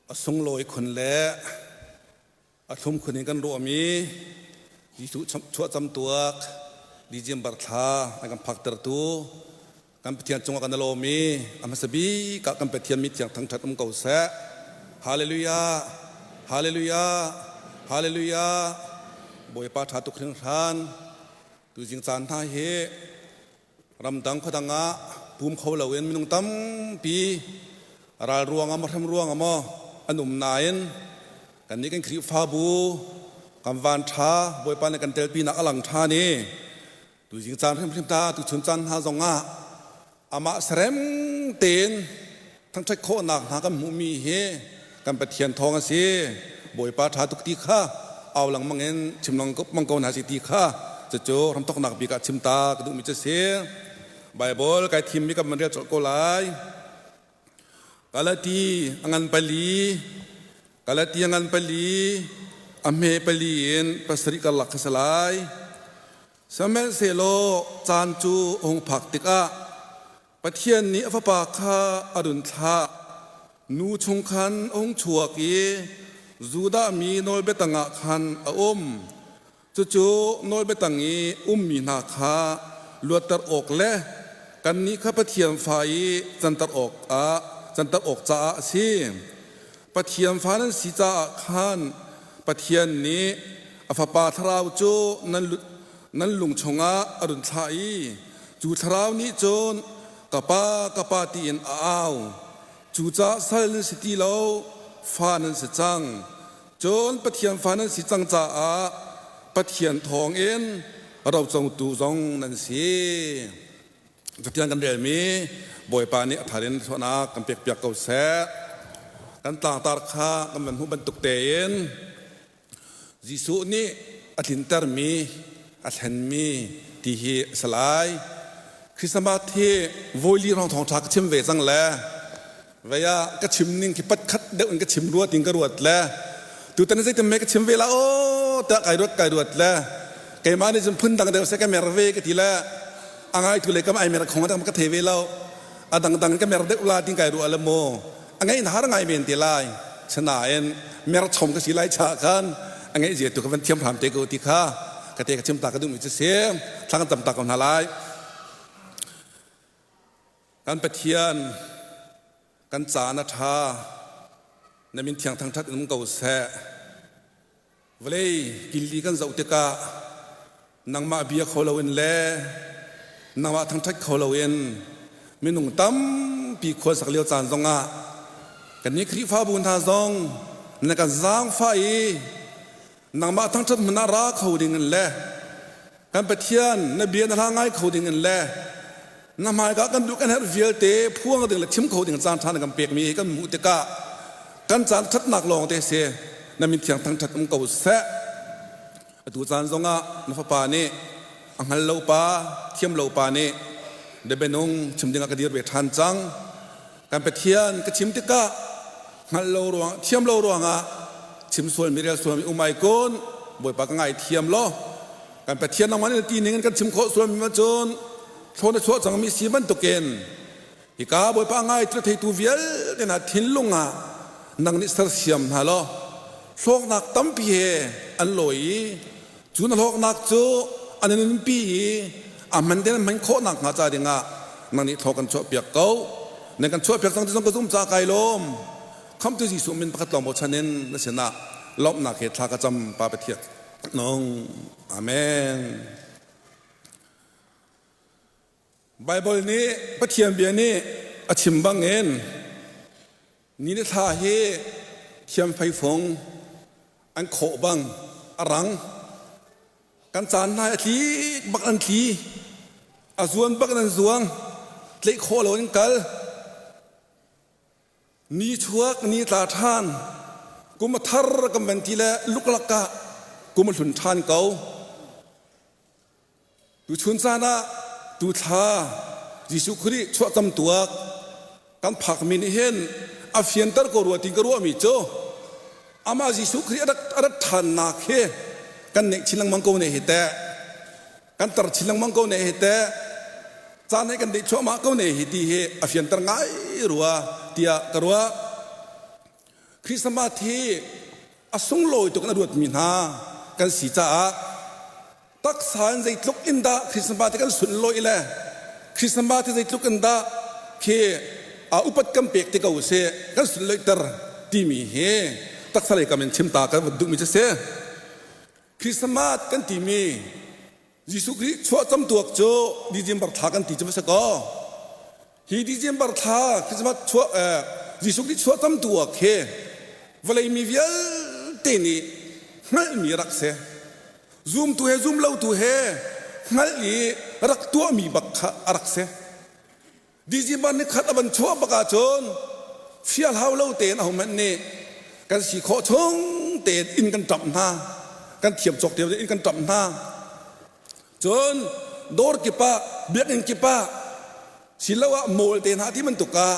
A sunglawi khun le a thlum khun in kan ruahmi Jesuh chuahcam tuak December thla an kan phaktertu kan Pathian cungah kan i lawm i a hmasa bik ah kan Pathian mi thiang thangṭhat um ko seh. Hallelujah! Hallelujah! Hallelujah! Bawipa ṭha tuk hringhran. Tuzing caan hna hi Ramdang khuadang ah pum kho loin minung tampi ral ruangah maw hrem ruangah maw an um nain kannih kan Khrihfabu kan van ṭha Bawipa nih kan telpinak a lang ṭhan i tuzing caan hrimhrim ta tuchun caan hna zongah amah serem tein thangṭhat khawhnak hna kan hmuhmi hi kan Pathian thawng a si. Bawipa ṭha tuk ti kha au lengmang in chim lengmang ko hna si ti kha cucu hramthawknak bik ah chim ta ka duhmi cu a si. Baibal kai thimmi kan van rel colh ko lai. Galati a ngan pali, Galati a ngan pali, a hme pali in pasarih karlak kha si lai. Sihmanhsehlaw caan cu a hung phak tikah Pathian nih a fapa kha a run thlah. Nu chung khan a hung chuak i Judah mi nawlbia tangah khan a um. Cucu nawlbia tang i ummi hna kha luatter awk le kannih kha Pathian fa i canter awkah canter awk caah a si. Pathian fa nan si caah khan Pathian nih a Fapa Thlarau cu nan nan lung chungah a run thlah i cu thlarau nih cun ka pa ka pa tiin a au. Cucaah sal nan si ti lo, fa nan si cang. Cun Pathian fa nan si cang caah Pathian thawngin rocotu zong nan si. Catiang kan relmi Bawipa nih a thar in thluanak kan pekpiak ko seh. Kan tlangtar kha kan van hmuh bantuk tein Jesuh nih a tlintermi, a thlenmi ti hi a si lai. Christmas hi voili rong thawngṭha ka chim ve cang le vei ah ka chim ning khi patkhat deuh in ka chim rua tin ka ruat le tutan zeitin mei ka chim ve la aw tiah kai ruat kai ruat le keimah nih cun phun dang deuh seh ka mer ve ka ti le a ngai tu le kam ai mer khong a ka thei ve lo a dangdang ka mer deuh la tin kai ruah le mu a ngeih na har ngai men te lai sanain mer chom ka si lai cha khan a ngeih zia tu ka van thiam hram te ko ti kha ka te ka chim ta ka duh mi cu si thla kan tam ta ko hna lai kan Pathian kan caan a ṭha na min thiang thangṭhat in um ko seh Vawlei killi kan zoh tikah nangmah bia kho loin le nangmah thangṭhat kho loin minung tampi khua sak lio caan zongah kannih Khrihfabu hna zong na kan zaangfah i nangmah thangṭhat hmun ah ra kho ding in le kan Pathian na bia na hla ngai kho ding in le na hmaika kan duh kan herh vialte phuang ding le chim kho ding caan ṭha na kan pekmi hi kan hmuh tikah kan caan ṭhatnak lawng te si na min thiang thangṭhat um ko seh. Atu caan zongah na fapa nih a hngal lo pa thiam lo pa nih biabenung chim dingah ka dir ve ṭhan cang. Kan Pathian ka chim tikah hngalh lo ruang thiam lo ruangah chim sual mi rel sual mi um ai kun Bawipa ka ngai thiam law kan Pathian nangmah nih ti ning in kan chim khawh sual mi cun thlawn a chuah cang mi si bantukin hika Bawipa ngai tu theitu vialte hna thinlung ah nang nih sersiam hna law hlawknak tampi he an lawi i cu na hlawknak cu an nunpi i a hman tein an hman khawh nakhnga ca dingah nang nih thaw kan chuahpiak ko. Nan kan chuahpiak cang ti zong ka zum ca kai lawm. Khamtu Jesuh min pakhat lawng bochan in na sinah lawmhnak he thla ka cam Pa Pathian nung. Amen. Bible nih Pathian bia nih a chim bangin Ni le thla hi thiamfeifung an khawh bang a rang. Kan caan hna a tlik bak an tli. A zuan bak in an zuang. Tlaih khawh lo in kal. Ni chuak ni tla ṭhan. Kum a thar kan van ti le luklak ah kum a hlun ṭhan ko. Tuchun caan ah tuthla Jesuh Khrih chuahcam tuak kan phakmi nih hin a fianter ko rua ti ka ruahmi cu amah Jesuh Khrih a rat ṭhannak hi kan neih chin lengmang ko ne hi teh, kan tar chin lengmang ko ne hi teh, caan he kan deih chuahmah ko ne hi ti hi a fianter ngai rua tiah ka ruah. Christmas hi a sunglawi tuk in a ruatmi hna kan si caah taksa in zeitluk in dah Christmas hi kan sunlawih le Christmas hi zeitluk in dah khi upat kan pek ti ko sih kan sunlawihter timi hi taksa lei kam in chim ta kan van duhmi cu si. Christmas kan timi Jesuh Khrih chuah camtuak cu December thla kan ti cu va si kaw hi December thla Christmas chuah Jesuh Khrih chuah camtuak hi vawlei mi vialte nih hngalhmi rak si. Zumtu he zumlotu he hngalh i rak tuahmi bak kha a rak si. December ni khat a van chuah bak ahcun fial hau lo tein ahohmanh nih kan si khawh chung tein inn kan ṭamh hna. Kan thiam cawk te inn kan ṭamh hna. Cun dawr kip ah, biakinn kip ah, siloah mall te hna ti bantuk ah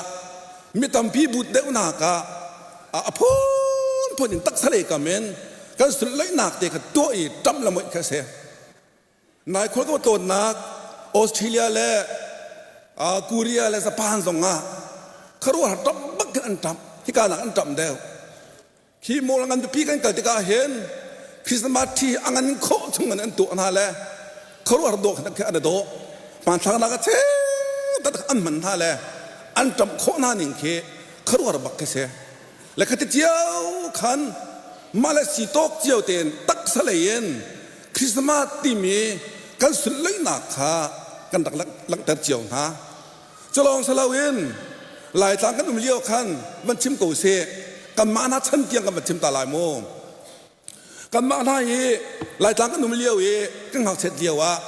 mi tampi but deuhnak ah a phunphun in taksa lei kam in kan sunlaihnak te kha tuah i ṭamh le moih kha a si. Nai khual ka tlawnnak Australia le Korea le Japan zong ah khuaruahhar ṭamh bak khin an ṭamh. Hika nak an ṭamh deuh. Hi mall ngan pipi kan kal tikah hin Christmas tree a ngan khawh chung in an tuah hna le khuaruahhar dawh khin an i dawh. Hmanthlak nak a cheu taktak an hman hna le an ṭamh khawh hna ning khi khuaruahhar bak khi si. Le khati cio khan mah le si tawk cio tein taksa lei in Christmas timi kan sunlaihnak kha kan rak langhter cio hna. Culawng si loin Laitlang kan um lio khan van chim ko sih kanmah hna chan tiang kan van chim ta lai mu. Kanmah hna hi Laitlang kan um lio i kan ngakchiat lio ah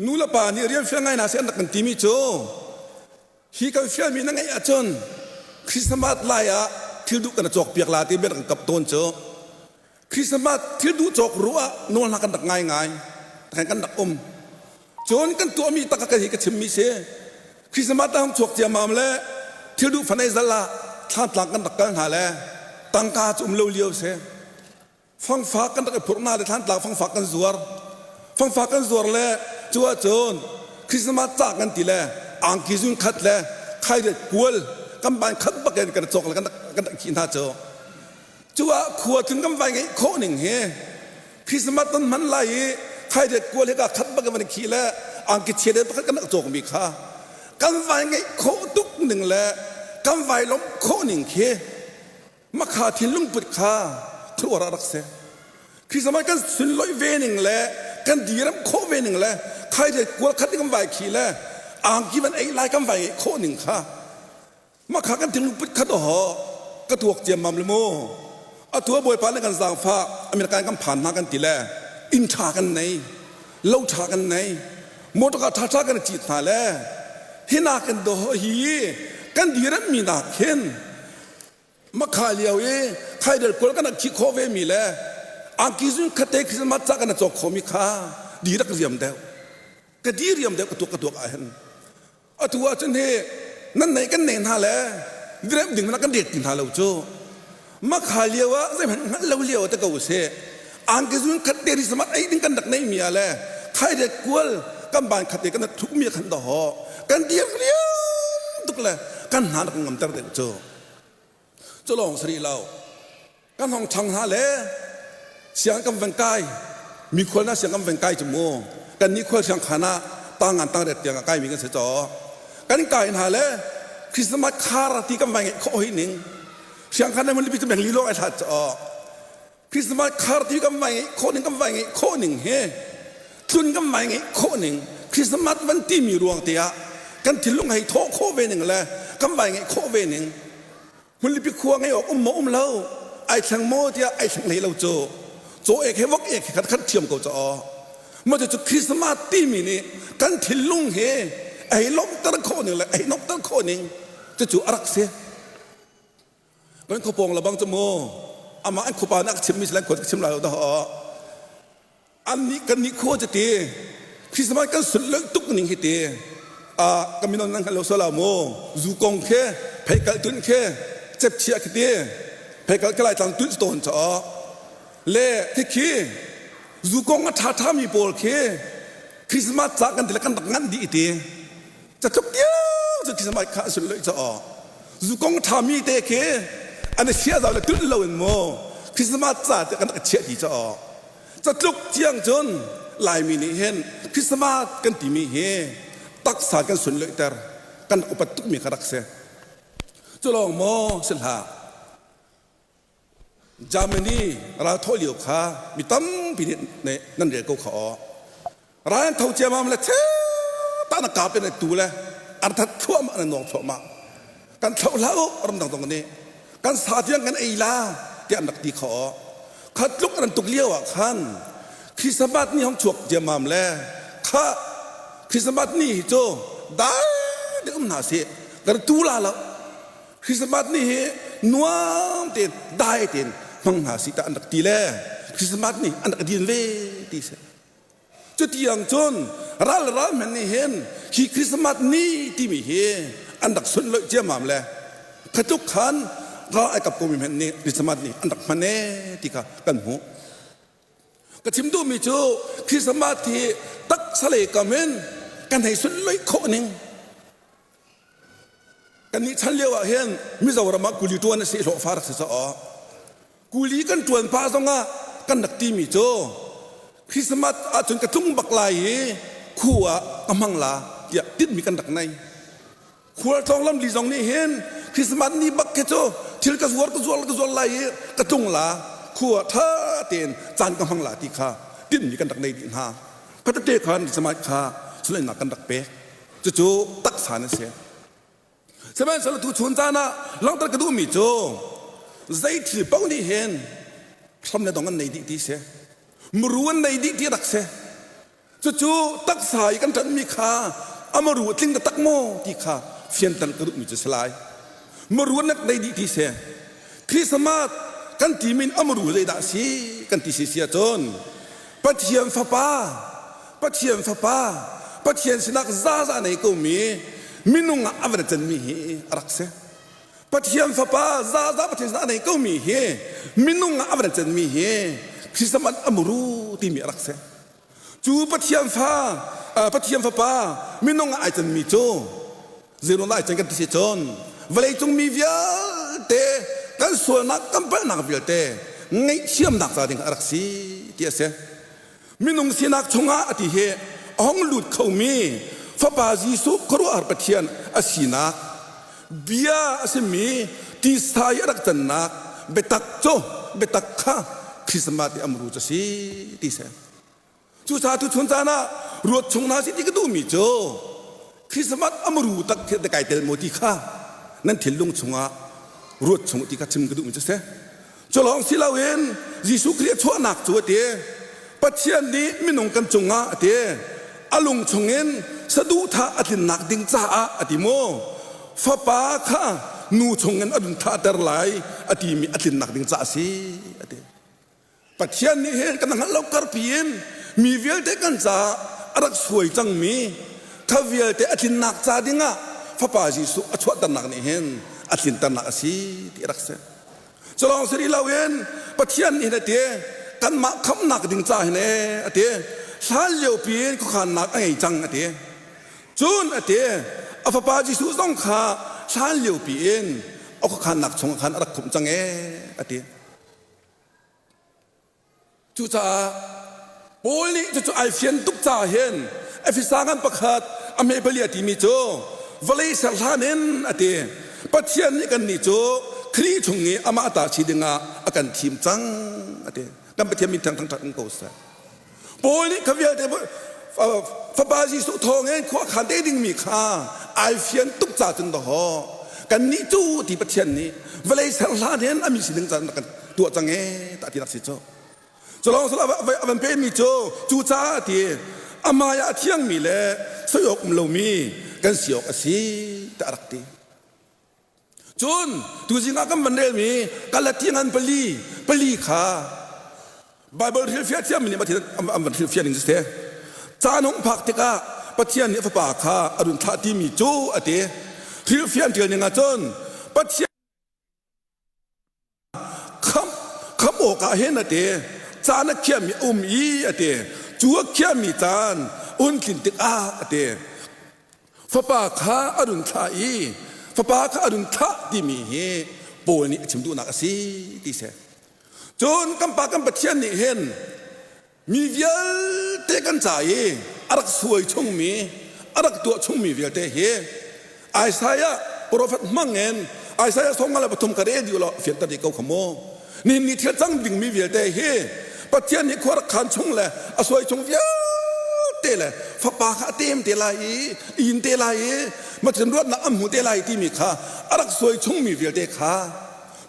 nu le pa nih rian fial ngai hna seh an rak kan timi cu hi kan fialmi na ngeih ahcun Christmas lai ah thil duh kan cawk piak la ti bia kan kap tawn cu Christmas thil duh cawk ruah ah nawl hna kan rak ngai ngai kan kan rak um cun kan tuahmi tak ka hi ka chimmi si Christmas ta hung chuak ciammam le thil duh fanai zal ah thlantlang kan rak kal hna le tangka cu um lo lio si fangfak kan rak i phurh hna le thlantlang fangfak kan zuar fangfak kan zuar le cu ahcun Christmas ca kan ti le angki zun khat le khairet kual kan ban khat bak in kan cawk le kan kan rak khih hna cu Cu ah khua tlun kan vai ngeih khawh ning hi Christmas kan hman lai i khairet kual hi ka khat bak in van khi le angki chia de pakhat kan rak cawk mi kha kan vai ngeih khawh tuk ning le kan vai lawmh khawh ning khi makha thinlung put kha khuaruah rak si. Christmas kan sunlawih ve ning le kan diram khawh ve ning le khairet kual khat kan vai khi le angki van ei lai kan vai ngeih khawh ning kha Makha kan thinlung put khat aw ka tuak ciammam le mu atu a bawipa nih kan zaangfah America in kan phan hna kan ti le inn ṭha kan nei lo ṭha kan nei motor ṭha ṭha kan cit hna le hi nak in do hi kan diremmi nak hin makha lio i khaidel kual kan khih khawh ve mi le angki zun khate Christmas ca kan cawk khomi kha di rak riam deuh ka di riam deuh ka tuak ka tuak ah hin Atu ahcun hi nan neih kan nei hna le diremh ding hmanh ah kan ret ti hna lo cu. Makha lio ah zeihmanh hngalh lo lio te ko sih. Angki zun khat te ri samat ei ding kan rak neih mi ah le khairet kual kan ban khat te kan rak thuk mi khan daw kan dir riam tuk le kan hna rak ngam ter deuh cu. Cu lawng si rih lo. Kan hong ṭhang hna le siang kan van kai mi khual na siang kan van kai cu mu kan nih khual siang khan ah tangan tangret tiang a kaimi kan si caw kan kai hna le Christmas khar ti kan vai ngeih khawh hoi ning siang khan mun lipi cu beng li lawng ai hlat caw Christmas khar ti kan vai ngeih khawh ning kan vai ngeih khawh ning he tlun kan vai ngeih khawh ning Christmas van ti mi ruang te ah kan thinlung hei thawh khawh ve ning le kan vai ngeih khawh ve ning Hmunlipi khua ngei awk um maw um lo ai thleng maw tiah ai thleng hlei lo cu caw ek he vok ek he khat khat thiam ko ca aw ma cu Christmas timi nih kan thinlung he ei lawmhter khawh ning le ei nomhter khawh ning cucu a rak si kan khuapawng lebang cu mu amah an khuapa nih a ka chimmi si lai khua ka chim lai lo dah Annih kan nih khua cu ti Christmas kan sunlawih tuk ning hi ti ah ka minon nan hngal lo sala mu zu kong khi pheikal tun khi cepchia khi ti pheikal ka lai tlang tun tawn cha le khi khi zu kong a tha tha mi pawl khi Christmas ca kan ti le kan rak ngan dih ti catluk tiang cu Christmas kha a sunlawih cha zu kong tha mi te khi An i chiah zau le tulh loin maw Christmas ca te kan rak chiah ti ca awk. Catluk tiang cun Laimi nih hin Christmas kan timi hi taksa kan sunloihter kan upat tukmi kha rak si. Cu lawng maw si hlah. Germany ral thawh lio kha mi tampi nih nan rel ko kha aw. Ral an tho ciamam le ta na kap in tu le an that thluahmah na nawng thluahmah. Kan thloh hlah u ramdang zong nih kan sa tiang kan ei la tiah an rak ti kha aw. Kha tluk an tuk lio ah khan Christmas ni hong chuak ciamam le kha Christmas ni hi cu dai te um hna sih kan tu la lo Christmas ni hi nuam tein dai tein hmang hna sih ta an rak ti le Christmas ni an rak din ve ti si. Cutiang cun ral ral men nih hin hi Christmas ni timi hi an rak sunloih ciammam le khatluk khan ral ai kap komi men nih Christmas ni an rak hman e ti kha kan hmuh. Ka chim duhmi cu Christmas hi taksa lei kam in kan hei sunloih khawh ning Kannih chan lio ah hin Mizoram ah kuli ṭuan a si hlawhfa rak si caah kuli kan ṭuan pah zongah kan rak timi cu Christmas ahcun ka tlung bak lai i khu ah ka hmang la tiah tinhmi kan rak nei. Khualtlawng lamli zong nih hin Christmas ni bak khi cu thil ka zuar ka zuar ka zuar lai i ka tlung la khu ah ṭha tein caan ka hmang la ti kha tinhmi kan rak nei dih hna. Khatate khan Christmas kha sunlawinak kan rak pek. Cucu taksa na si. Sihmanhsehlaw tu chun caan ah langhter ka duhmi cu zei thil paoh nih hin hram le dong an nei dih ti si. Muru an nei dih ti rak si. Cucu taksa i kan ṭanhmi kha a maru a tling taktak maw ti kha fianter ka duhmi cu si lai. Maru an nei dih ti si. Christmas kan ti min a maru zeidah a si kan ti si si ahcun Pathian Fapa Pathian Fapa Pathian sinak zaza nei komi minung ah a van canmi hi a rak si. Pathian Fapa zaza Pathian sinak a nei komi hi minung ah a van canmi hi Christmas a muru timi a rak si. Cu Pathian fa Pathian Fapa minung ah ai canmi cu zeiruang dah ai can kan ti si cun vawleicung mi vialte kan sualnak kan palhnak vialte ngaihthiamnak ca ding a rak si ti a si. Minung sinak chungah a ti hi a hong lut khomi Fapa Jesuh khuaruahhar Pathian a sinak bia a simi tisa i a rak cannak biatak cu biatak kha Christmas i amru cu si ti si. Cucaah tuchun caan ah ruat chung hna sih ti ka duhmi cu Christmas amru tak khi kai tel maw ti kha nan thinlung chungah ruat chung ti kha chim ka duhmi cu si. Cu lawng si loin Jesuh Khrih a chuahnak cu a ti. Pathian nih minung kan cungah a ti. A lung chungin saduhthah a tlinnak ding caah a ti mu. Fapa kha nu chungin a run thahter lai a timi a tlinnak ding caah a si a ti. Pathian nih hin kan hngalh lo karpi in mi vialte kan caah a rak suai cangmi kha vialte a tlinnak ca dingah Fapa Jesuh a chuahternak nih hin a tlinternak a si ti a rak si. Culawng si rih loin Pathian nih hin a ti kanmah khamhnak ding ca hin ee a ti hlan lio piin khuakhannak a ngei cang a ti cun a ti a fapa Jesuh zong kha hlan lio piin a khuakhannak chungah khan a rak khumh cang ee a ti Cucaah Paul nih cucu ai fian tuk caah hin Efesa ngan pakhat a hme pali a timi cu vawlei ser hlan in a ti Pathian nih kannih cu Khrih chung i amah ta si dingah a kan thim cang a ti kan Pathian min thang thangṭhat um ko seh Paul nih kha vialte fapa Jesuh thawngin khua khan te dingmi kha ai fian tuk ca cun dawh kannih cu ti Pathian nih vawlei ser hlan hin a mi sining caan kan tuah cang ee ta ti nak si cu culawng sal a van pemi cu cu caah ti amai ah a thiangmi le soi awk um lomi kan si awk a si ta rak ti Cun tuzing ah kan van relmi Galati ngan pali pali kha Bible hrilhfiah thiammi nih Pathian an van hrilhfiah ning si. Caan hung phak tikah Pathian nih a fapa kha a run thlah timi cu a ti. Hrilhfiah an ṭial ning ahcun Pathian khamh khamh awkah hin a ti caan a khiahmi a um i a ti cu a khiahmi caan hun tlin tikah a ti fapa kha a run thlah i fapa kha a run thlah timi hi Paul nih a chim duhnak a si ti si. Cun kan Pa kan Pathian nih hin mi vialte kan ca i a rak suai chungmi, a rak tuah chungmi vialte hi Isaiah profet hmang in Isaiah 53 ka rel dih law fianter dih ko kha mu. Nihin ni thil cang dingmi vialte hi Pathian nih khua rak khan chung le a suai chung vialte le fapa kha a tem te lai i in te lai i macun ruatnak an hmu te lai timi kha a rak suai chungmi vialte kha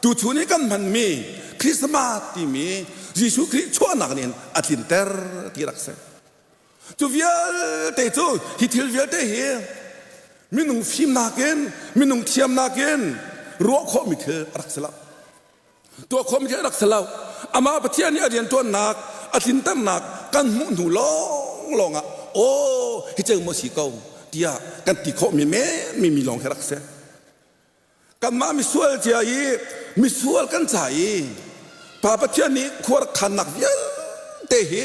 tuchun i kan hmanmi Christmas timi Jesuh Khrih chuahnak nih a tlinter ti rak si. Cu vialte cu hi thil vialte hi minung fimnak in minung thiamnak in ruah khawhmi thil a rak si lo. Tuah khawhmi thil a rak si lo. Amah Pathian nih a rianṭuannak a tlinternak kan hmuh hnu lawnglawng ah aw hi ceu maw si ko tiah kan ti khawhmi men mi lawng hi rak si. Kanmah misual cia i misual kan ca i Pa Pathian nih khuarkhannak vialte hi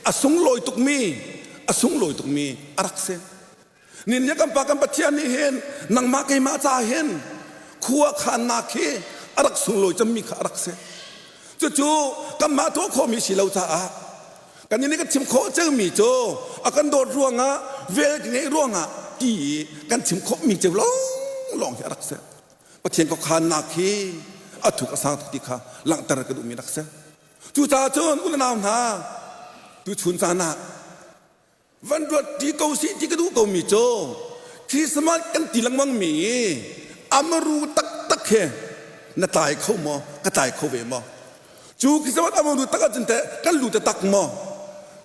a sunglawi tukmi a sunglawi tukmi a rak si. Nin kan Pa kan Pathian nih hin nangmah keimah ca hin khua khannak hi a rak sunglawi cemmi kha a rak si. Cucu kanmah tuah khawhmi si lo caah kan nih kan chim khawh ceumi cu a kan dawt ruangah vel ngeih ruangah ti i kan chim khawhmi ceu lawnglawng hi a rak si. Pathian khuakhannak hi a thuk a sang tuk ti kha langhter ka duhmi rak si. Cucaah cun u le nau hna tuchun caan ah van ruat ti ko sih ti ka duh komi cu Christmas kan ti lengmang mi amaru taktak he na tlai kho maw ka tlai kho ve maw cu Christmas amaru tak ahcun teh kan lu tak maw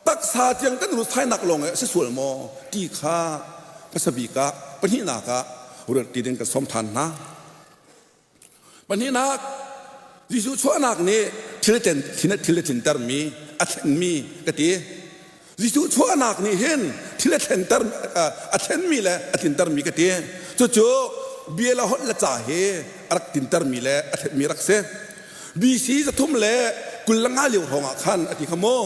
taksa tiang kan ru thainak lawng si sual maw ti kha hmasa bik ah pahnihnak ah ruat ti ding kan sawm than hna. Pahnihnak, Jesuh chuahnak nih thil thil a tlintermi, a thlenmi ka ti. Jesuh chuahnak nih hin thil a thlenter a thlenmi le a tlintermi ka ti. Cucu bia le holh le ca hi a rak tlintermi le a thlenmi rak si. BC 325 lio hrawng ah khan a ti kha mu.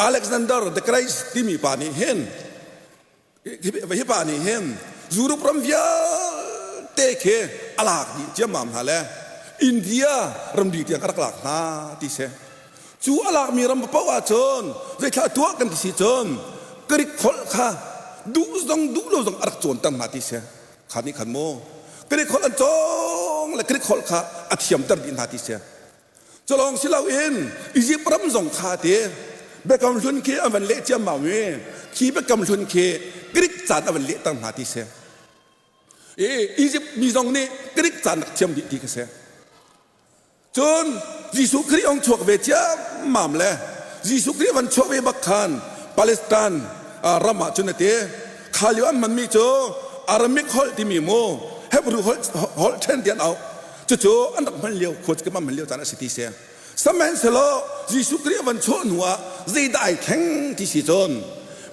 Alexander the Great timi pa nih hin hi pa nih hin Europe ram vialte khi a lak dih ciammam hna le India ramri tiang a rak lak hna ti si. Cu a lakmi ram paoh ahcun zeithla tuah kan ti si cun Greek holh kha duh zong duh lo zong a rak cawnter hna ti si. Kha nih khan mu Greek holh an cawng le Greek holh kha a thiamter dih hna ti si. Culawng si loin Izipt ram zong kha ti Biakam hlun khi an van leh ciammam i khi Biakam hlun khi Greek caan a van lehter hna ti si. I Izipt mi zong nih Greek caan rak thiam dih ti ka si. Cun Jesuh Khrih ong chuak ve ciammam le Jesuh Khrih van chuak ve bak khan Palestine ram ah cun a ti. Kha lio an hmanmi cu Aramaic holh timi mu Hebrew holh holh ṭhen ti an auh. Cucu an rak hman lio khua cu hman lio caan a si ti si. Sihmanhsehlaw Jesuh Khrih a van chuah hnu ah zeidah ai thleng ti si cun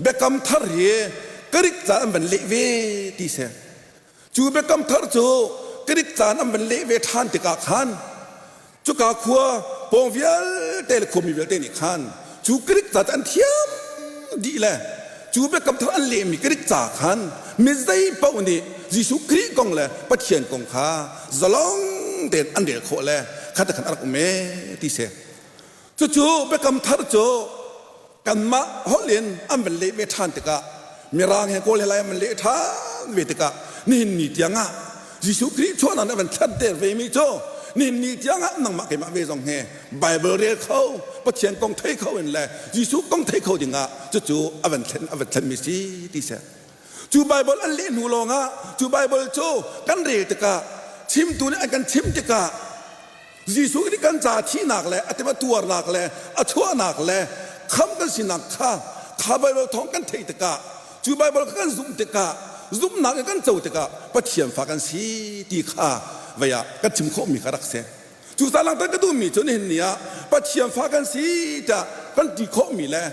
biakam thar hi Greek ca an van leh ve ti si. Cu biakam thar cu Greek ca an van leh ve ṭhan tikah khan cuka khua pawng vialte le khuami vialte nih khan cu Greek ca cu an thiam dih le cu biakam thar an lehmi Greek ca khan mi zei paoh nih Jesuh Khrih kong le Pathian kong kha zalong tein an rel khawh le khat khan a rak um ee ti si. Cucu biakam thar cu kanmah holh in an van leh ve ṭhan tikah Mirang he Kawl he Lai an van leh ṭhan ve tikah nihin ni tiangah Jesuh Khrih chuahnak nih a van thlanter vemi cu nihin ni tiangah nangmah keimah ve zong he Bible rel kho Pathian kong thei kho in le Jesuh kong thei kho dingah cucu a van thlen a van thlenmi si ti si. Cu Bible an leh hnu lawngah cu Bible cu kan rel tikah chimtu nih an kan chim tikah Jesuh nih kan ca thihnak le a tem a tuarnak le a chuahnak le kham kan sinak kha kha Bible thawng kan theih tikah cu Bible kha kan zumh tikah zumhnak in kan co tikah Pathian fa kan si ti kha vei ah kan chim khawhmi kha rak si. Cucaah langhter ka duhmi cu nihin ni ah Pathian fa kan si tiah kan ti khawhmi le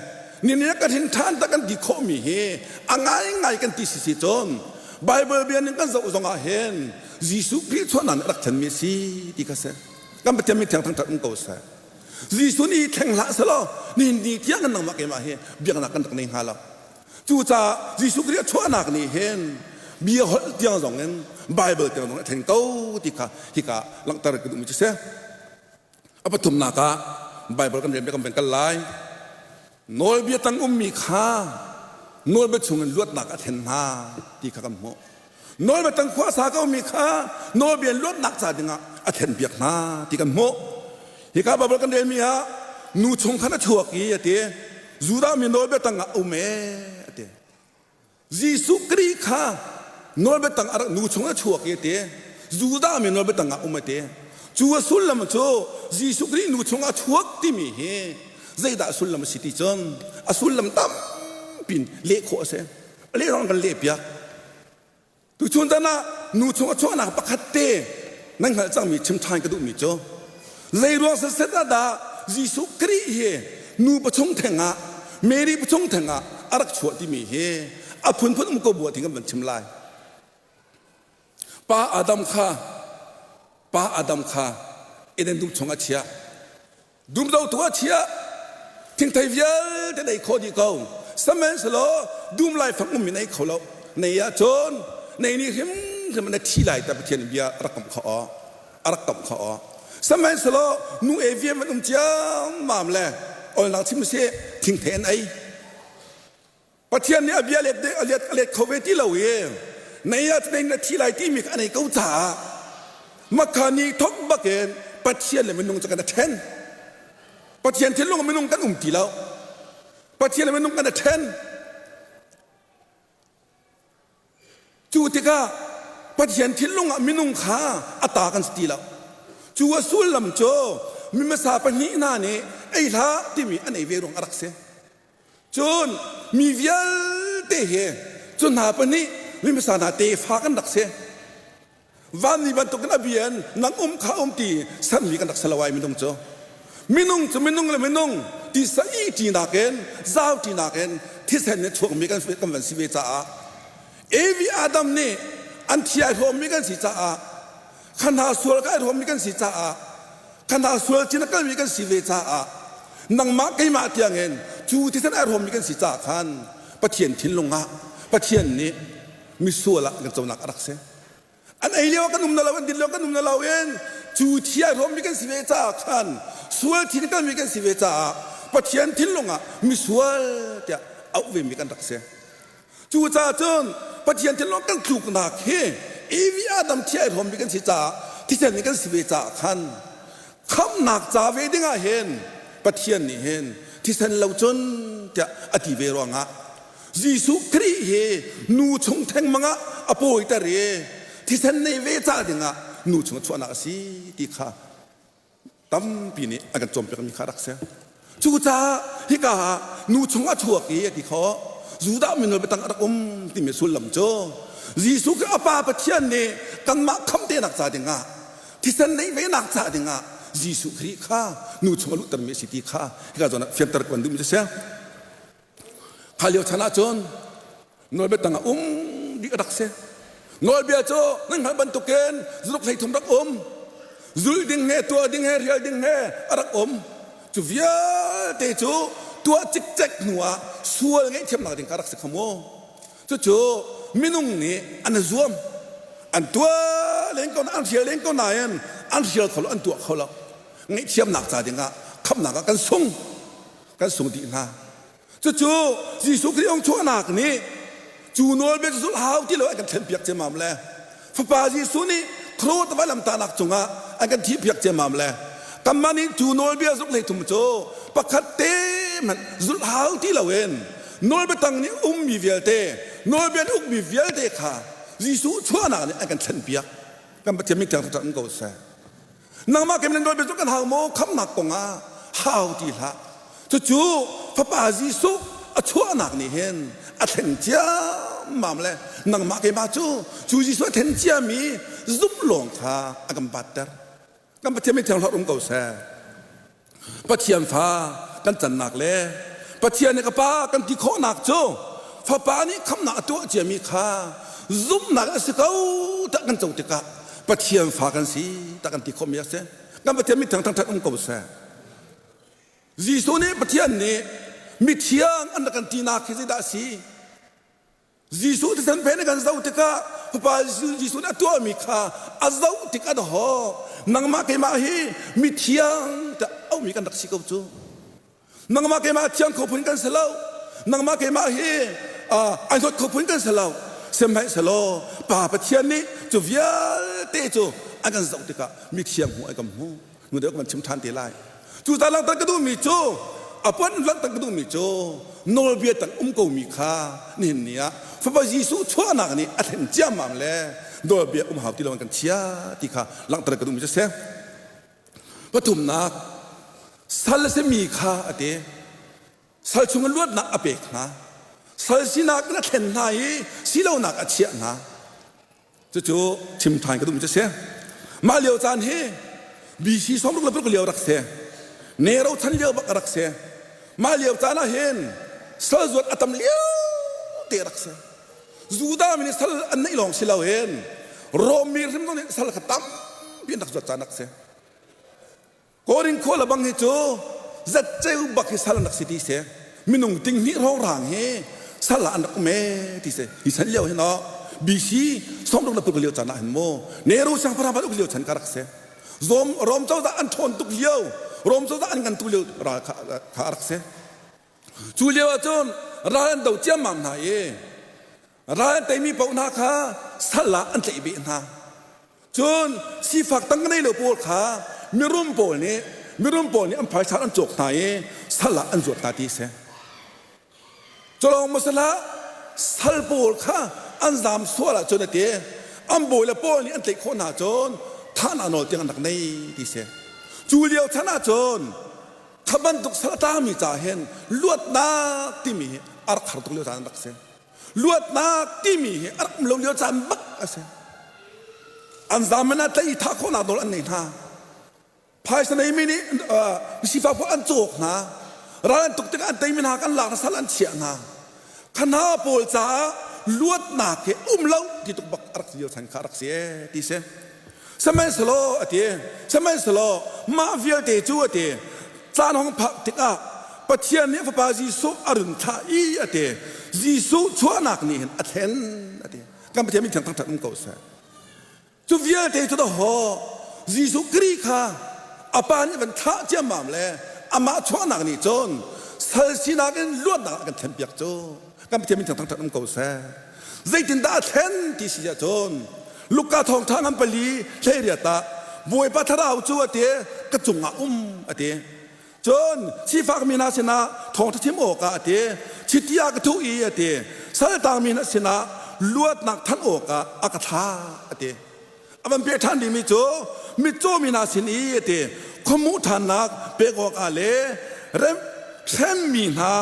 nihin ah kan hin ṭhan tak kan ti khawhmi hi a ngaingai kan ti si si cun Bible bia ning kan zoh zongah hin Jesuh Khrih chuahnak nih a rak thlenmi a si ti kha si. Kan Pathian min thiang thangṭhat um ko seh. Jesuh nih thleng hlah selaw nihin ni tiang kan nangmah keimah hi biaknak kan rak nei hnga lo. Cucaah Jesuh Khrih a chuahnak nih hin Bia holh tiang zong in Bible tiang zong a thleng ko ti kha hika langhter ka duhmi cu si. A pathumnak ah Bible kan rel kan van kal lai. Nawlbia tang ummi kha nawlbia chungin luatnak a thlen hna ti kha kan hmuh. Nawlbia tang khua sa ko mi kha nawlbia luatnak ca dingah a thlen piak hna ti kan hmuh. Hika Bible kan relmi ah nu chung khan a chuak i a ti. Judah mi nawlbia tang ah um e a ti. Jesuh Khrih kha nawlbia tang a nu chung a chuak i a ti. Judah mi nawlbia tang ah um a ti. Cu a sullam cu Jesuh Khrih nu chung a chuak timi hi zeidah a sullam a si ti cun a sullam tampi in leh khawh a si. A leh zong kan leh piak. Tuchun tan ah nu chung a chuahnak pakhat te nan hngalh cangmi chim ṭhan ka duhmi cu zei ruang setset ah dah Jesuh Khrih hi nu pachung theng ah Mary pachung theng ah a rak chuah timi hi a phunphun um ko bu ah kan van chim lai. Pa Adam kha Pa Adam kha Eden dum chung a chiah. Dum zotu a chiah. Thingthei vialte nei kho dih ko. Sihmanhsehlaw dum laifang ummi nei kho lo. Nei ahcun nei nih hrimhrim na thi lai ta Pathian bia a rak kamh kho aw. A rak kamh kho aw. Sihmanhsehlaw nu e viam an um ciammam le olnak chim si thingthei an ei. Pathian nih a bia let a let a let kho ve ti lo i nei ah nei na thi lai timi kha a nei ko caah makha ni thok bakin Pathian le minung cu kan a ṭhen. Pathian thinlung minung kan um ti lo. Pathian le minung kan a ṭhen. Cu tikah Pathian thinlung ah minung kha a ta kan si ti lo. Cu a sullam cu mi hmasa pahnih hna nih ei hlah timi an ei ve ruang a rak si. Cun mi vialte he cu hna pahnih mi hmasa hna tefa kan rak si. Vanmi bantukin a bia in nang um kha um ti sermi kan rak si lo ai minung cu. Minung cu minung le minung tisa i ṭinak in zau ṭinak in thisen in chuakmi kan kan van si ve caah Evi Adam nih an thi ai hrawmmi kan si caah kha hna sual ka ai hrawmmi kan si caah kha hna sual cin a kalmi kan si ve caah nangmah keimah tiangin cu thisen ai hrawmmi kan si caah khan Pathian thinlung ah Pathian nih misual ah kan conak a rak si. An ei lio kan um na lo, an din lio kan um na lo in cu thi ai hrawmmi kan si ve caah khan sual thin kalmi kan si ve caah Pathian thinlung ah misual tiah auh vemi kan rak si. Cucaah cun Pathian thinlung kan tluknak hi Evi Adam thi ai hrawmmi kan si caah thisen in kan si ve caah khan khamhnak ca ve ding ah hin Pathian nih hin thisen lo cun tiah a ti ve ruangah Jesuh Khrih hi nu chung thengmang ah a pawiter i thisen nei ve ca dingah nu chung a chuahnak a si ti kha tampi nih an kan cawnpiakmi kha rak si. Cucaah hika ah nu chung a chuak i a ti kho Judah mi biatang a rak um timi sullam cu Jesuh Khrih a Pa Pathian nih kanmah khamtenak ca dingah thisen neih venak ca dingah Jesuh Khrih kha nu chung a luhtermi a si ti kha hika zawn ah fianter kan duhmi cu si. Kha lio chan ahcun nawlbia tangah um dih a rak si. Nawlbia cu nan hngalh bantukin zuluk 33 rak um. Zul ding he, tuah ding he, rial ding he a rak um. Cu vialte cu tuah cikcek hnu ah sual ngaihthiamnak ding kha rak si kha mu. Cucu minung nih an i zuam. An tuah len ko an hrial len ko nain an hrial kho lo, an tuah kho lo. Ngaihthiamnak ca dingah khamhnak ah kan sung. Kan sung dih hna. Cucu Jesuh Khrih ong chuahnak nih cu nawlbia cu zulh hau ti lo an kan thlenpiak ciammam le Fapa Jesuh nih Krot vailamtahnak cungah an kan thihpiak ciammam le kanmah nih cu nawlbia zuk 33 cu pakhat te hmanh zulh hau ti loin nawlbia tang nih ummi vialte nawlbia nih ukmi vialte kha Jesuh chuahnak nih an kan thlenpiak. Kan Pathian min thiang um ko seh. Nangmah kem le nawlbia cu kan hau maw? Khamhnak kong ah hau ti hlah. Cucu Fapa Jesuh a chuahnak nih hin a thlen ciammam le nangmah keimah cu cu Jesuh a thlen ciami zumh lawng kha a kan batter. Kan Pathian min thiang hlorh um ko seh. Pathian fa kan cannak le Pathian nih ka pa kan ti khawhnak cu Fapa nih khamhnak a tuah ciami kha zumhnak a si ko tah kan co tikah Pathian fa kan si tah kan ti khawhmi a si. Kan Pathian mithiang thangṭhat um ko seh. Jesuh nih Pathian nih mithiang an rak kan tinak hi zeidah a si? Jesuh thisen phen kan zoh tikah Fapa Jesuh nih a tuahmi kha a zoh tikah dahawh nangmah keimah hi mithiang tiah auhmi kan rak si ko cu. Nangmah keimah thiang kho phun kan si lo. Nangmah keimah hi ai hnawt kho phun kan si lo. Sihmanhsehlaw Pa Pathian nih cu vialte cu an kan zoh tikah mithiang hmuh ai kan hmu. Nu deuh kan chim ṭhan te lai. Cucaah langhter ka duhmi cu a pon langhter ka duhmi cu nawlbia tang um komi kha nihin ni ah Fapa Jesuh chuahnak nih a thlen ciammam le nawlbia um hau ti lo in kan chia ti kha langhter ka duhmi cu si. Pathumnak sal a simi kha a ti. Sal chung in luatnak a pek hna. Sal sinak in a thlen hna i silonak a chiah hna. Cucu chim ṭhan ka duhmi cu si. Mah lio caan hi BC 66 lio rak si. Nero chan lio bak a rak si. Mah lio caan ah hin sal zuat a tam lio te rak si. Judah mi nih sal an neih lawng si loin Rom mi hrim zong nih sal kha tampi an rak zuat caan rak si. Korin khua le bang hi cu zatceu bak hi sal an rak si ti si. Minung ting hnih hrawng hi sal ah an rak um ee ti si. Hi san lio hin oh BC 66 lio caan ah hin mu Nero siangpahrang ban uk lio chan ka rak si. Rom Rom cozah an ṭhawn tuk lio Rom cozah an ngan tuk lio ral kha, kha a rak si. Cu lio ah cun ral an do ciammam hna i ral an teimi paoh hna kha sal ah an tlaih beh hna. Cun sifak tang nei lo pawl kha mirum pawl nih mirum pawl nih an phaisa an cawk hna i sal ah an zuat hna ti a si. Culawng maw si hlah sal pawl kha an zaam sual ahcun a ti an bawi le pawl nih an tlaih khawh hna cun thahnak nawl tiang an rak nei ti si. Cu lio chan ahcun kha bantuk sal a tlangmi ca hin luatnak timi hi a rak har tuk lio caan an rak si. Luatnak timi hi a rak um lo lio caan bak a si. An zaam in ah tlaih i thah khawhnak nawl an nei hna. Phaisa neimi nih sifak pawl an cawk hna. Ral an tuk tikah an teimi hna kan lak hna sal an chiah hna. Kha hna pawl caah luatnak hi um lo ti tuk bak a rak si lio chan kha a rak si ee ti si. Sihmanhsehlaw a ti, sihmanhsehlaw mah vialte cu a ti, caan hong phak tikah Pathian nih a Fapa Jesuh a run thlah i a ti. Jesuh chuahnak nih hin a thlen a ti. Kan Pathian min thiang thangṭhat um ko seh. Cu vialte cu dahawh Jesuh Khrih kha a pa nih van thlah ciammam le amah chuahnak nih cun sal sinak in luatnak a kan thlenpiak cu kan Pathian min thiang thangṭhat um ko seh. Zeitindah a thlen ti si ahcun Luka thawngṭha ngan pali 18 ah Bawipa thlarau cu a ti ka cungah um a ti. Cun sifakmi hna sinah thawngṭha chim awkah a ti, chiti ah ka thuh i a ti, saltangmi hna sinah luatnak thanh awkah a ka thlah a ti. A van pek ṭhan dingmi cu mitcawmi hna sin i a ti, khuamuh ṭhannak pek awkah le hremmi hna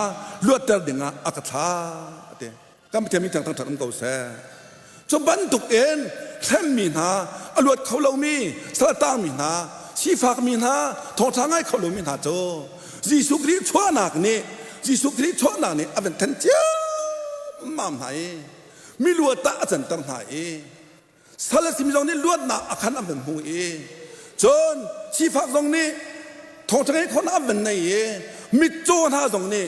luatter dingah a ka thlah a ti. Kan Pathian min thiang thangṭhat um ko seh. Cu bantuk in hremmi hna, a luat kho lomi, saltangmi hna, sifakmi hna, thawngṭha ngai kho lomi hna cu Jesuh Khrih chuahnak nih Jesuh Khrih chuahnak nih a van then ciammam hna i miluat ah a canter hna i Sal a simi zong nih luatnak a khan an van hmu i cun sifak zong nih thawngṭha ngei khawhnak an van nei i mitcaw hna zong nih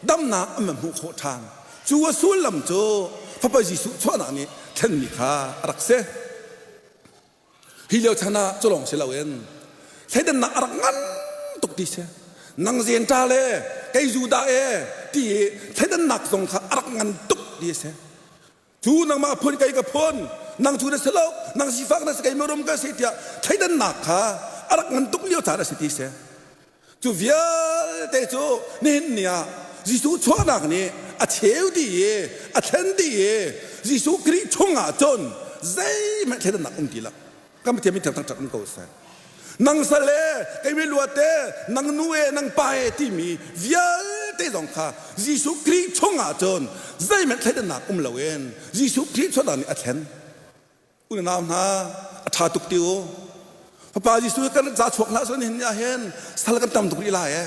damnak an van hmuh khawh ṭhan. Cu a sullam cu Fapa Jesuh chuahnak nih thlenmi kha a rak si. Hi lio chan ah cu lawng si loin thleidannak a rak ngan tuk ti si. Nang Zenta le kei Judah e ti i thleidannak zong kha a rak ngan tuk ti a si. Cu nangmah phun kei ka phun, nang cu na si lo, nang sifak na si kei mirum ka si tiah thleidannak kha a rak ngan tuk lio caan a si ti si. Cu vialte cu nihin ni ah Jesuh chuahnak nih a cheu dih i a thlen dih i Jesuh Khrih chungah cun zeihmanh thleidannak um ti lo. Kan Pathian min thiang thangṭhat um ko seh. Nang sal e, kei mi luat e, nang nu e, nang pa e timi vialte zong kha Jesuh Khrih chungah cun zeihmanh thleidannak um loin Jesuh Khrih chuahnak nih a thlen. Unau hna, a ṭha tuk ti u. Fapa Jesuh kan ca chuak hlah selaw nihin ni ah hin sal kan tam tuk rih lai e.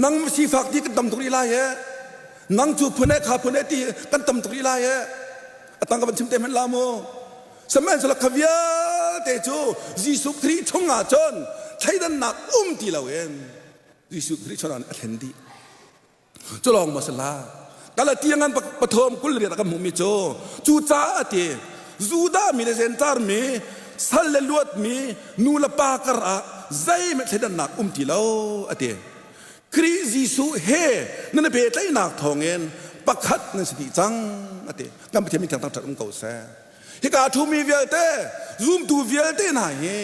Nang sifak ti kan tam tuk rih lai e. Nang cu phun e kha phun e ti kan tam tuk rih lai e. A tang ka van chim te hmanh la mu. Sihmanhsehlaw kha vialte cu Jesuh Khrih chungah cun thleidannak um ti loin Jesuh Khrih chungah a thlen dih. Cu lawng maw si hlah. Galati ngan pathum 28 ah kan hmuhmi cu cucaah a ti Judah mi le Jentail mi sal le luatmi nu le pa kar ah zeihmanh thleidannak um ti lo a ti. Khrih Jesuh he nan i pehtlaihnak thawngin pakhat nan si dih cang a ti. Kan Pathian min thiang thangṭhat um ko seh. Hika ṭhumi vialte zumtu vialte hna hi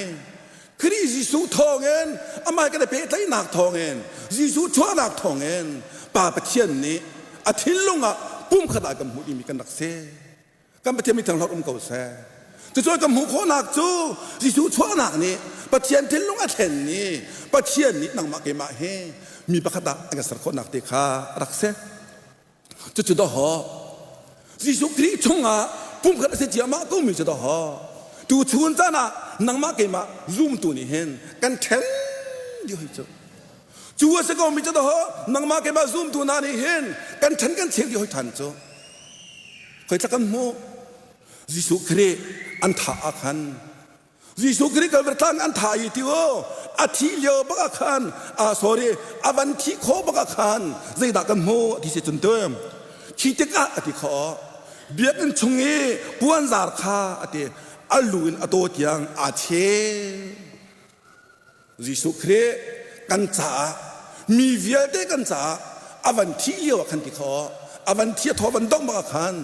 Khrih Jesuh thawngin amah kan i pehtlaihnak thawngin Jesuh chuahnak thawngin Pa Pathian nih a thinlung ah pumkhat ah kan hmuh dingmi kan rak si. Kan Pathian mi thianghlawt um ko seh. Cucu kan hmuh khawhnak cu Jesuh chuahnak nih Pathian thinlung a thlen i Pathian nih nangmah keimah hi mi pakhat ah a kan ser khawhnak te kha a rak si. Cucu dawh Jesuh Khrih chungah pumkhat a si ciahmah komi cu dawh tu chun caan ah nangmah keimah zumtu nih hin kan ṭhen dih hoi cu. Cu a si komi cu dawh nangmah keimah zumtu hna nih hin kan ṭhen kan cheu dih hoi ṭhan cu. Khoi tla kan hmuh Jesuh Khrih an thah ah khan Jesuh Khrih Calvary tlang an thah i ti u a thih lio bak ah khan ah sorry a van thih khawh bak ah khan zeidah kan hmuh ti si cun tu khi tikah a ti khawh biakinn chung i puanzar kha a ti a lu in a taw tiang aa cheu Jesuh Khrih kan caah mi vialte kan caah a van thih lio ah khan ti khawh a van thi a thaw van dongh bak ah khan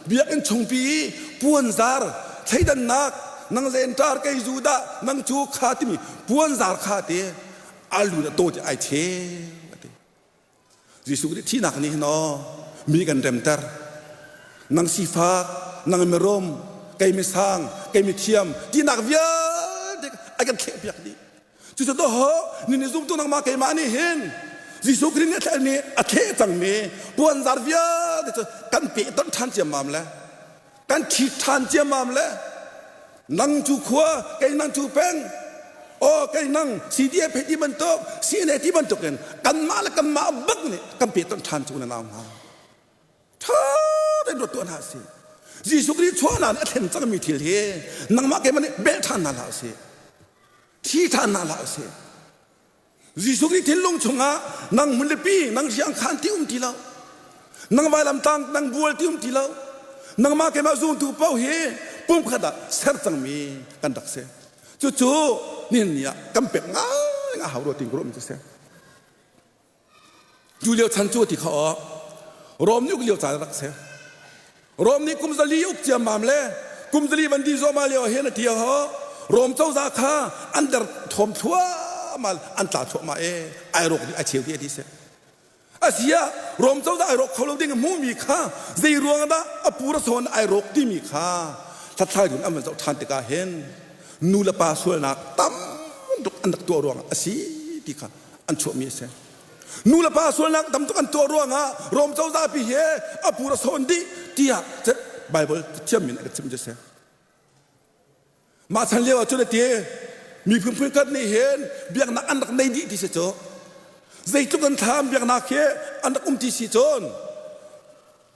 biakinn chungpi i puanzar thleidannak nang zentar kei Judah nang cu kha timi puanzar kha te a lu na taw ti ai cheu ati Jesuh nih thihnak nih hin aw mi kan remter. Nang sifak, nang mirum, kei misang, kei mithiam tinak vialte a kan thlehpiak dih. Cucu to ni ni zumtu nangmah keimah nih hin Jesuh Khrih nih a thleh nih a thleh cangmi puanzar vialte cu kan pehtonh ṭhan ciammam le kan ṭhit ṭhan ciammam le nang cu khua kei nang cu peng aw kei nang CDF he ti bantuk CNA ti bantuk in kanmah le kanmah bak nih kan pehtonh ṭhan cu na nau hna ṭha tein ruat tuah hna si Jesuh Khrih chuahnak nih a thlen cangmi thil hi nangmah keimah nih bel ṭhan hna hlah usih thi ṭhan hna hlah usih Jesuh Khrih thinlung chungah nang hmunlipi nang riangkhan ti um ti lo nang vailamtang nang bual ti um ti lo nangmah keimah zumtu paoh hi pumkhat ah ser cangmi kan rak si cucu nihin ni ah kan pek ngai a hau rua ti ka ruahmi cu si Cu lio chan cu ti kha aw Rom nih uk lio caan rak si. Rom nih kum zali uk ciammam le kum zali van di zuahmah lio ah hin a ti ho Rom cozah kha an der thawm thluahmah an tla thluahmah e ai rawk dih ai cheu dih ti si. Asia Rom cozah ai rawk kho lo ding hmuhmi kha zei ruang dah a pu ra sawn ai rawk timi kha hlathlai dun an van zoh ṭhan tikah hin nu le pa sualnak tam tuk an rak tuah ruangah a si ti kha an chuahmi a si. Nu le pa sualnak tam tuk an tuah ruangah Rom cozah pi he a pur a sawn dih tiah Bible thiam in a ka chim cu si. Mah chan lio ah cun a ti miphun phunkhat nih hin biaknak an rak nei dih ti si cu zeitluk an thlam biaknak hi an rak um ti si cun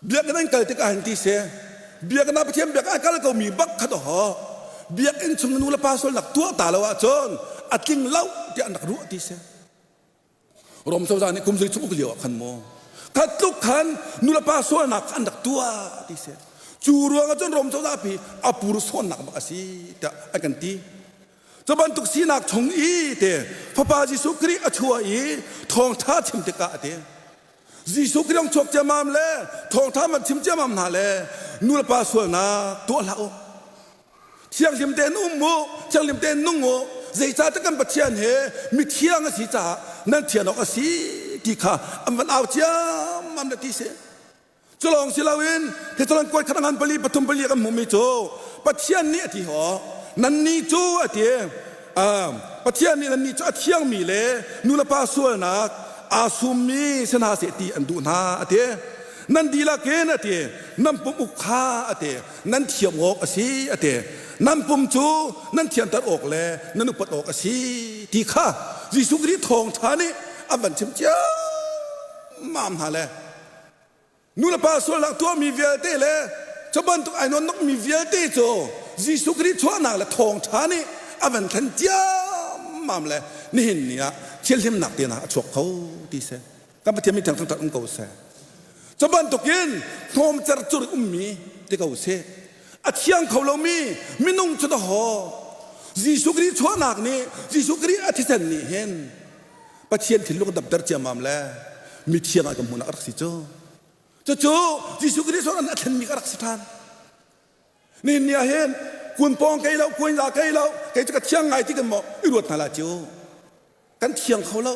biakinn an kal tikah hin ti si biakinn ah Pathian biak a kal komi bak kha ho biakinn chung nu le pa sualnak tuah ta lo ahcun a tling lo tiah an rak ruah ti si Rom cozah nih kum zei chung uk lio ah khan maw kha tluk khan nu le pa sualnak an rak tuah ti si cu ruangah cun Rom cozah pi a pur sawnnak bak a si tiah an kan ti cu bantuk sinak chung i te fapa Jesuh Khrih a chuah i thawngtha chim tikah a ti Jesuh Khrih chuak ciamam le thawngtha man chim ciamam hna le nu le pa sualnak tuah hlah u thianghlim tein um u thianghlim tein nung u zeicahtiah kan Pathian he mithiang a si caah nan thian awk a si ti kha an van au ciammam le ti si cu lawng si loin Thessalon kuat khat ngan pali pathum pali kan hmuhmi cu Pathian nih a ti ho nannih cu a ti Pathian nih nannih cu a thiangmi le nu le pa sualnak aa summi si hna seh ti an duh hna a ti nan dihlak in a ti nan pum uk kha a ti nan thiam awk a si a ti nan pum cu nan thianter awk le nan upat awk a si ti kha Jesuh Khrih thawngṭha nih a van chim ciammam hna le Nu le pa sualnak tuahmi vialte le cu bantuk ai nawnnokmi vialte cu Jesuh Khrih chuahnak le thawngṭha nih a van thlen ciammam le nihin ni ah thianhlimnak te hna a chuak kho ti si. Kan Pathian min thiang thangṭhat um ko seh. Cu bantukin hnawm cercur ummi ti ko seh. A thiang kho lomi minung cu dahawh. Jesuh Khrih chuahnak nih Jesuh Khrih a thisen nih hin Pathian thinlung damter ciammam le mithiang ah kan hmuhnak a rak si cu. Cucu Jesuh Khrih sawh a thlenmi ka rak si ṭhan. Nihin ni ah hin kun pawng kei lo, kun la kei lo, kei cu ka thiang ngai ti kan maw i ruat hna la cu. Kan thiang kho lo.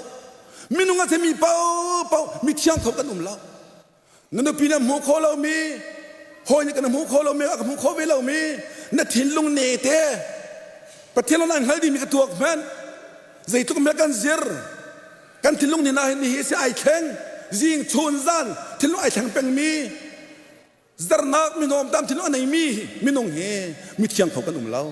Minung a mi paohpaoh mi thiang kho kan um lo. Na nupi na hmu kho lomi, hawi nih kan hmu kho lomi, a ka hmu kho ve lomi, na thinlung ne te Pathian lawng an hngal dimi ka tuak hmanh. Zeitluk meh kan zir. Kan thinlung ni na hin hi si ai thleng. Zing chun zan thinlung ai thleng pengmi zarnak minawm tam thinlung a neimi minung hi mithiang kho kan um lo.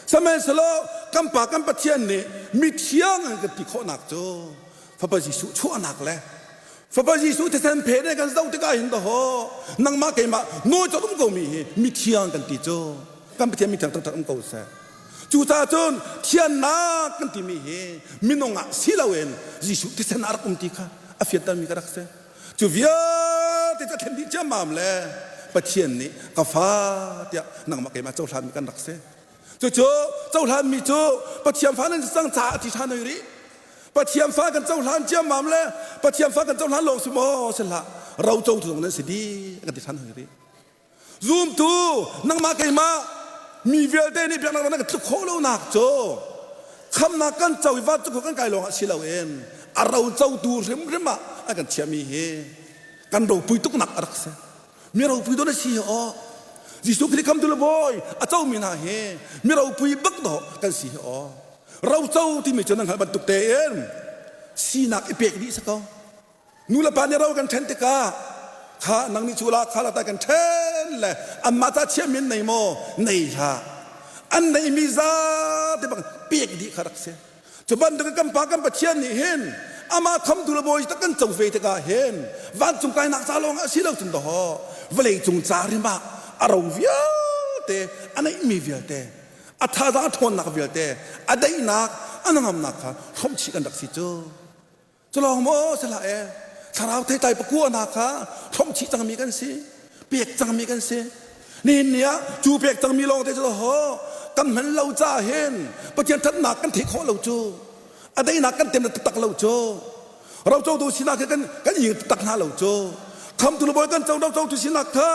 Sihmanhsehlaw kan Pa kan Pathian nih mithiang an kan ti khawhnak cu Fapa Jesuh chuahnak le Fapa Jesuh thisen phe ne kan zoh tikah hin dahaw nangmah keimah nawi cawt um ko mi hi mithiang kan ti cu kan Pathian mithiang taktak um ko seh. Cucaah cun thiannak kan timi hi minung ah si loin Jesuh thisen ah rak um ti kha a fiantermi ka rak si. Cu vialte cu a thlen dih ciammam le Pathian nih ka fa tiah nangmah keimah cohlanmi kan rak si. Cucu cohlanmi cu Pathian fa nan si cang caah a ti ṭhan hoi rih. Pathian fa kan cohlan ciammam le Pathian fa kan cohlan lawng si maw si hlah ro cotu zong nan si dih kan ti ṭhan hoi rih. Zumtu nangmah keimah mi vialte nih biaknak na kan tluk khawh lonak cu khamnak kan co i vancung kan kai lawngah si loin a ro cotu hrimhrim ah a kan chiahmi hi kan ropui tuknak a rak si. Mi ropui dawh na si hi aw. Jesuh Khrih khamtu le bawi a comi hna hi mi ropui bak dawh kan si hi aw. Roco timi cu nan hngalh bantuk tein sinak i pek dih si ko. Nu le pa nih ro kan ṭhen tikah kha nang nih cu la kha la ta kan ṭhen le anmah ca chiahmi an nei maw nei hlah an neihmi zate bang pek dih kha rak si cu bantuk in kan pa kan Pathian nih hin amah khamtu le bawi tak kan co ve tikah hin vancung kainak ca lawng ah si lo cun dawh vawlei cung ca rim ah a ro vialte a neihmi vialte a thazaang a ṭhawnnak vialte a daihnak a hnangamnak kha hrawmchih kan rak si cu Cu lawng maw si hlah e thlarau theitlai pakua hna kha hromhchih cangmi kan si pek cangmi kan si nihin ni ah cu pek cangmi lawng te cu ho kan hman lo ca hin Pathian thatnak kan theih khawh lo cu a deinak kan tem taktak lo cu rocotu sinak hi kan kan ing taktak hna lo cu khamtu le bawi kan co rocotu sinak kha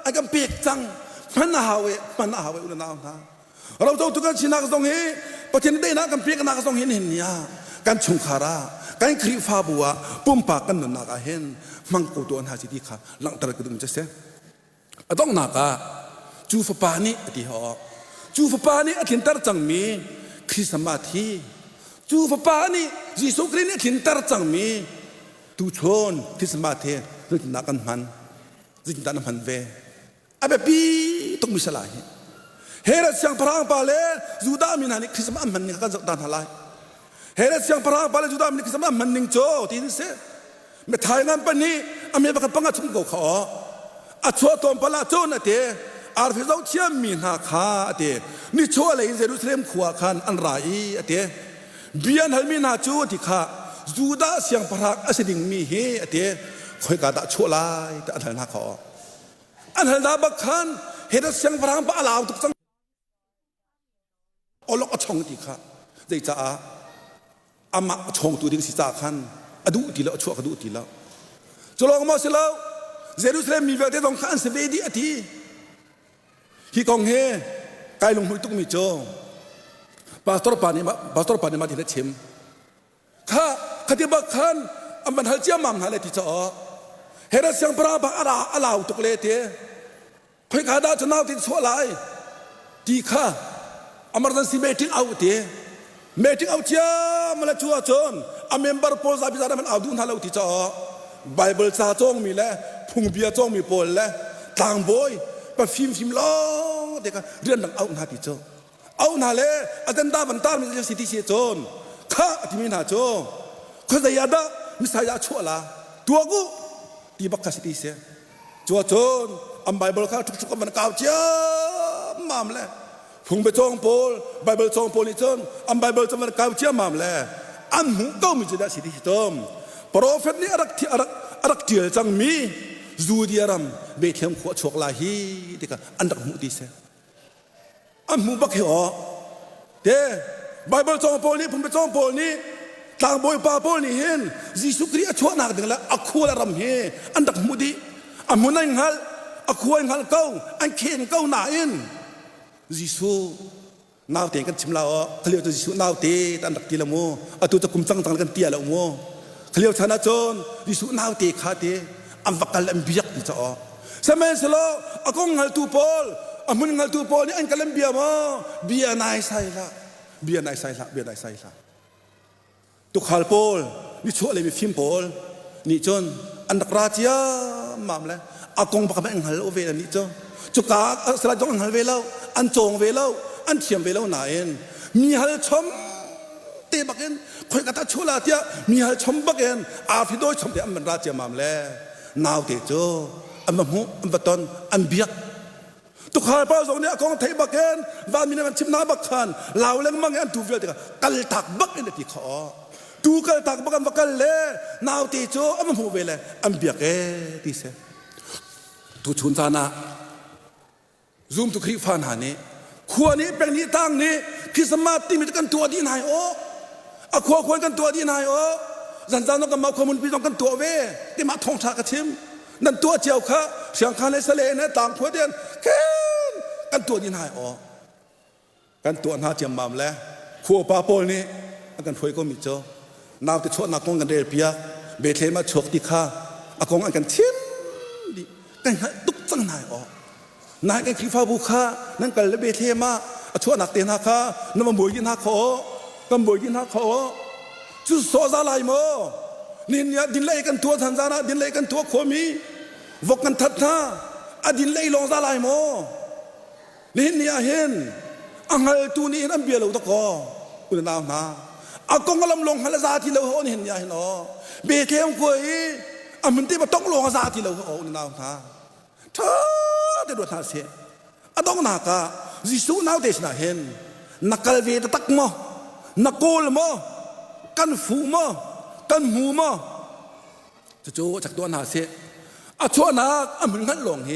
a kan pek cang hman a hau e hman a hau e u le nau hna Rocotu kan sinak zong hi Pathian daihnak kan peknak zong hi nihin ni ah kan chungkhar ah kan Khrihfabu ah pumpak kan nunnak ah hin hmang ko tuah hna si ti kha langhter ka duh mi si. A donghnak ah cu fapa nih a ti hawk. Cu fapa nih a tlinter cangmi Christmas hi cu fapa nih Jesuh Khrih nih a tlinter cangmi tuchun Christmas hi zeitindah kan hman zeitindah na hman ve A biapi tukmi si lai hi. Herod siangpahrang pa le Judah mi hna nih Christmas an hman ning kan zoh ta hna lai. Herod siangpahrang pa le Judah mi nih Christmas an hman ning cu tiin si. Mithai ngan pa nih a me pakhat panga chung ko kha aw. A chuah tawn pal ah cun a ti arfi zoh thiam mi hna kha a ti nichuah lei in Jerusalem khua khan an ra i a ti bia an halmi hna cu a ti kha Judah siangpahrang a si dingmi hi a ti khoika dah chuah lai ti an hal hna kha aw. An hal dah bak khan Herod siangpahrang pa a lau tuk cang. Olok a chong ti kha zeicaah amah a chawngtu ding si ca khan a duh ti lo a chuah ka duh ti lo. Cu lawng maw si lo Jerusalem mi vialte zong kha an si ve dih a ti. Hi kong hi kai lunghmuih tukmi cu pastor pa nih pastor pa nih mah ti a chim. Kha khati bak khan an van hal ciammam hna le ti caah Herod siangpahrang bak a ra a lau tuk le ti khoika dah cu nau tin chuah lai ti kha emergency meeting au ti meeting au ciam le cu ahcun a member pawl zapi zat man au duh hna lo ti caah Bible ca cawngmi le phungbia cawngmi pawl le tlangbawi pa fimfim lawng te kha rian dang au hna ti cu au hna le agenda van tar mi si ti si cun kha a timi hna cu khuazei ah dah Messiah chuah la tuak u ti bak kha si ti si cu cun an Bible kha ṭuk ṭuk an van kau ciammam le phungbe cawng pawl Bible cawng pawl nih cun an Bible cu van kau ciammam le an hmuh ko mi cu dah si ti si tom prophet nih a rak a rak a rak ṭial cangmi. Judea ram Bethlehem khua chuak lai hi ti kha an rak hmuh ti si. An hmuh bak hi aw. Te Bible cawng pawl nih phungphai cawng pawl nih tlangbawi pa pawl nih hin Jesuh Khrih a chuahnak ding le a khua le ram hi an rak hmuh dih. A hmun an hngalh, a khua an hngalh ko, an khen ko nain Jesuh naute kan chim la aw khalio cu Jesuh naute an rak ti lo mu atu cu kum cang cang kan tia lo mu khalio chan ah cun Jesuh naute kha te an va kal an biak ti cha aw sihmanhsehlaw a kong hngaltu pawl a hmun hngaltu pawl nih an kal an bia maw bia nai sai hlah bia nai sai hlah bia nai sai hlah Tukhal pawl, nichuah lei mifim pawl nih cun an rak ra ciammam le a kong bak an hngal ve nih cu cuka salai zong an hngal ve lo an cawng ve lo an thiam ve lo nain mi hal chom te bakin khoi ka ta chula tiah mi hal chom bakin arfi dawi chom te an van ra ciammam le naute cu an va hmuh an va ton an biak Tukhal pa zong nih a kong theih bak in vanmi nih an chim hna bak khan lau lengmang i an tu vialte kha kal tak bak in a ti kho tu kal tak bak an va kal le naute cu an va hmuh ve le an biak e ti si tu chun caan ah zumtu Khrihfa hna nih khua nih peng nih tang nih Christmas timi kan tuah dih hna aw a khua khua kan tuah dih hna aw zanzan zong kan mah khua munpi zong kan tuah ve timah thawngtha ka chim Nan tuah cio kha siangkhan le sale ne tlang khua tian khen kan tuah dih hna aw. Kan tuah hna ciammam le khua pa pawl nih an kan hruai ko mi cu naute chuahnak kong kan rel piak Bethlehem ah chuak ti kha a kong an kan chim dih kan hngalh tuk cang hna aw. Nai kan Khrihfabu kha nan kal le Bethlehem ah a chuahnak te hna kha na va muai dih hna kho kan muai dih hna kho cu sawh za lai maw nihin ni ah din lei kan tuah than zan ah din lei kan tuah khomi vok kan that hna a din lei lawng za lai maw nihin ni ah hin a hngaltu nih hin an bia lo dakaw unau hna a kong a lam lawng hngal a za ti lo ho nihin ni ah hin aw Bethlehem khua i a hmun te ba tong lawng a za ti lo ho unau hna ṭha te ruat hna seh a donghnak ah Jesuh naute sinah hin na kal ve taktak maw na kawl maw kan fuh maw kan hmu maw cucu chak tuah hna seh a chuahnak a hmun hngalh lawng hi.